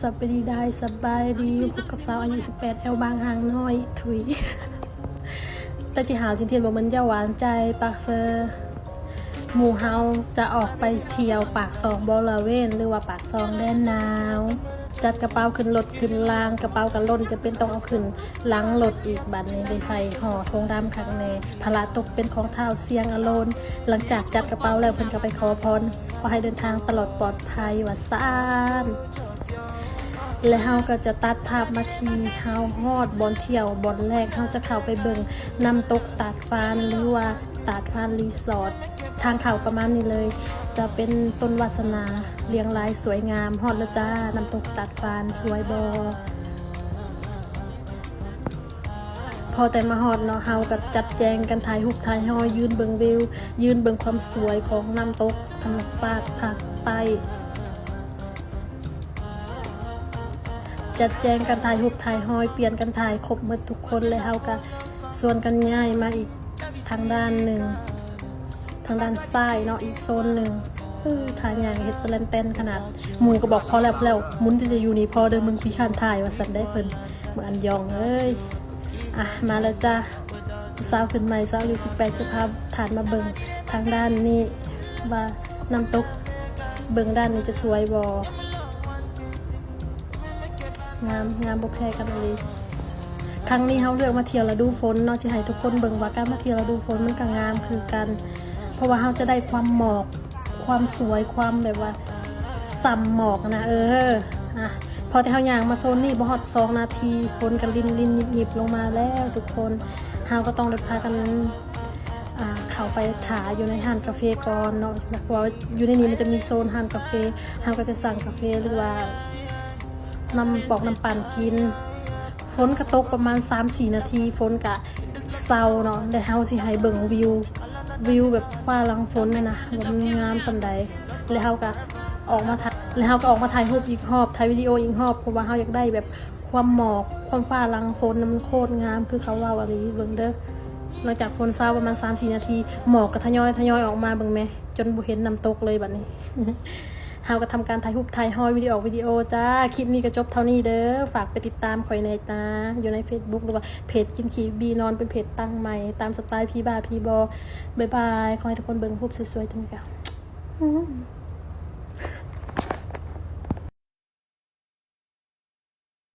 ສະບາຍດີ ສະບາຍດີ ພົບກັບສາວອາຍຸສິບແປດ ແອວບາງຮ່າງນ້ອຍ ທຸຍ ແຕ່ຈິຫາວຈິນທຽນບໍ່ແມ່ນຢາຫວານໃຈປາກເຊີ. ໝູ່ເຮົາຈະອອກໄປທ່ຽວປາກຊ່ອງບໍລະເວນ ຫຼືວ່າປາກຊ່ອງແດນໜາວ. ຈັດກະເປົາຂຶ້ນລົດຂຶ້ນລາງ ກະເປົາກະລົ້ນ ຈຳເປັນຕ້ອງເອົາຂຶ້ນຫຼັງລົດອີກ. ບາດນີ້ໄດ້ໃສ່ຫໍ່ຖົງດຳຄັກແນ່ ພາລະຕົກເປັນຂອງທ້າວຊຽງອາໂລນ. ຫຼັງຈາກຈັດກະເປົາແລ້ວ ເພິ່ນກໍໄປຂໍພອນ ຂໍໃຫ້ເດີນທາງຕະຫຼອດປອດໄພ ວ່າຊັ້ນ. ແລະ ເຮົາກໍຈະຕັດພາບມາທີ່ເຮົາຮອດບ່ອນທ່ຽວບ່ອນແລກ ເຮົາຈະເຂົ້າໄປເບິ່ງນ້ຳຕົກຕາດຟານ ຫຼືວ່າຕາດຟານຣີສອດ. ທາງເຂົ້າປະມານນີ້ເລີຍ ຈະເປັນຕົ້ນວາສະໜາລຽງລາຍສວຍງາມ. ຮອດແລ້ວຈ້າ ນ້ຳຕົກຕາດຟານ ສວຍບໍ່? ພໍແຕ່ມາຮອດເນາະ ເຮົາກໍຈັດແຈງກັນຖ່າຍຮູບຖ່າຍຮອຍ ຢືນເບິ່ງວິວ ຢືນເບິ່ງຄວາມສວຍຂອງນ້ຳຕົກທຳມະຊາດພາກໃຕ້. ຈັດແຈງກັນຖ່າຍຮູບຖ່າຍຮອຍ ປ່ຽນກັນຖ່າຍຄົບໝົດທຸກຄົນ ແລະ ເຮົາກໍຊວນກັນຍ້າຍມາອີກທາງດ້ານໜຶ່ງ ທາງດ້ານຊ້າຍເນາະ ອີກໂຊນໜຶ່ງ. ເອີ ທ່າຍ່າງເຮັດສະແລນແຕນຂະໜາດ ໝູ່ກໍບອກພໍແລ້ວ ພໍແລ້ວ ມຸນທີ່ຈະຢູ່ນີ້ພໍເດີ ມຶງຂີ້ຄ້ານຖ່າຍ ວ່າຊັ້ນໄດ໋ເພິ່ນ. ເມື່ອອັນຢອງເອີຍ ອ່ະ ມາແລ້ວຈ້າ ສາວຂຶ້ນໃໝ່ ສາວອາຍຸສິບແປດ ຈະພາທ່ານມາເບິ່ງທາງດ້ານນີ້ວ່ານ້ຳຕົກເບິ່ງດ້ານນີ້ຈະສວຍບໍ່? ງາມ ງາມບໍ່ແພ້ກັນເລີຍ. ຄັ້ງນີ້ເຮົາເລືອກມາທ່ຽວລະດູຝົນເນາະ ຊິໃຫ້ທຸກຄົນເບິ່ງວ່າການມາທ່ຽວລະດູຝົນມັນກໍງາມຄືກັນ ເພາະວ່າເຮົາຈະໄດ້ຄວາມໝອກ ຄວາມສວຍ ຄວາມແບບວ່າສ່ຳໝອກນະ. ເອີ ອ່ະ ພໍແຕ່ເຮົາຍ່າງມາໂຊນນີ້ບໍ່ຮອດສອງນາທີ ຝົນກໍລິນໆຍິບໆລົງມາແລ້ວທຸກຄົນ. ເຮົາກໍຕ້ອງໄດ້ພາກັນ ອ່າ ເຂົ້າໄປຖ້າຢູ່ໃນຮ້ານກາເຟກ່ອນເນາະ ເພາະວ່າຢູ່ໃນນີ້ມັນຈະມີໂຊນຮ້ານກາເຟ ເຮົາກໍຈະສັ່ງກາເຟ ຫຼືວ່ານ້ຳປອກນ້ຳປັ່ນກິນ. ຝົນກໍຕົກປະມານສາມສີ່ນາທີ ຝົນກໍເຊົາເນາະ ແລະ ເຮົາຊິໃຫ້ເບິ່ງວິວ ວິວແບບຟ້າຫຼັງຝົນຫັ້ນນະ ວ່າມັນງາມສ່ຳໃດ. ແລະ ເຮົາກໍອອກມາຖ່າຍ ແລະ ເຮົາກໍອອກມາຖ່າຍຮູບອີກຮອບ ຖ່າຍວິດີໂອອີກຮອບ ເພາະວ່າເຮົາຢາກໄດ້ແບບຄວາມໝອກ ຄວາມຟ້າຫຼັງຝົນນະ ມັນໂຄດງາມ ຄືເຂົາເວົ້າອີ່ຫຼີ. ເບິ່ງເດີ ຫຼັງຈາກຝົນເຊົາປະມານສາມສີ່ນາທີ ໝອກກໍທະຍອຍ ທະຍອຍອອກມາ ເບິ່ງແມ ຈົນບໍ່ເຫັນນ້ຳຕົກເລີຍບາດນີ້. ເຮົາກໍທຳການຖ່າຍຮູບຖ່າຍຮອຍ ວິດີໂອ ວິດີໂອຈ້າ. ຄລິບນີ້ກໍຈົບເທົ່ານີ້ເດີ ຝາກໄປຕິດຕາມຂ້ອຍແດ່ນະ ຢູ່ໃນເຟສບຸກ ຫຼືວ່າເພຈກິນຂີ້ບີນອນ ເປັນເພຈຕັ້ງໃໝ່ ຕາມສະໄຕລ໌ຜີບ້າຜີບໍ. ບາຍບາຍ ຂໍໃຫ້ທຸກຄົນເບິ່ງຮູບສວຍໆ ຈັ່ງນີ້ກະ